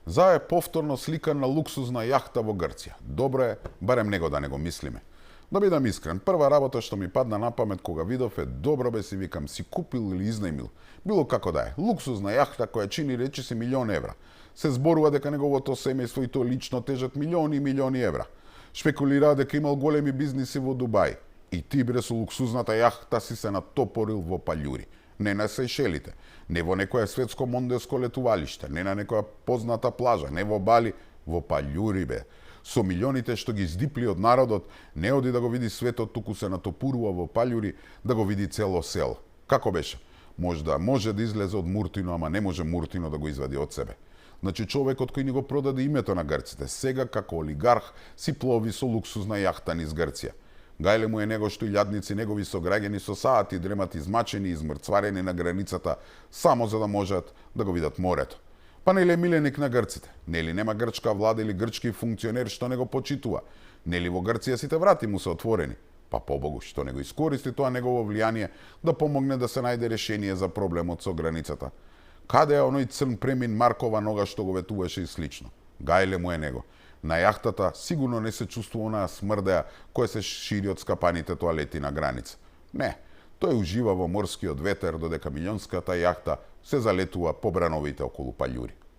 Зае повторно сликан на луксузна јахта во Грција. Добро е, барем него да не го мислиме. Да бидам искрен, прва работа што ми падна на памет кога видов е добро бе си викам си купил или изнајмил. Било како да е, луксузна јахта која чини речиси €1.000.000. Се зборува дека неговото семејство и то лично тежат милиони и милиони евра. Шпекулира дека имал големи бизниси во Дубај. И ти бре со луксузната јахта си се натопорил во паљури. Не на Сејшелите, не во некое светско мондеско летувалиште, не на некоја позната плажа, не во Бали, во паљури бе. Со милионите што ги здипли од народот, не оди да го види светот, туку се натопурува во паљури да го види цело село. Како беше? Можда може да излезе од Муртино, ама не може Муртино да го извади од себе. Значи човекот кој ни го продаде името на грците, сега како олигарх си плови со луксузна јахта низ Грција. Гајле му е него што илјадници негови сограѓани со саати дремат измачени и измрцварени на границата само за да можат да го видат морето. Па нели е миленик на грците? Нели нема грчка влада или грчки функционер што не го почитува? Нели во Грција сите врати му се отворени? Па побогу, што не го искористи тоа негово влијание да помогне да се најде решение за проблемот со границата? Каде е оној црн премин Маркова нога што го ветуваше и слично? Гајле му е него. На јахтата сигурно не се чувствува онаа смрдеа која се шири од скапаните тоалети на граница. Не, тој ужива во морскиот ветер додека милионската јахта се залетува по брановите околу паљури.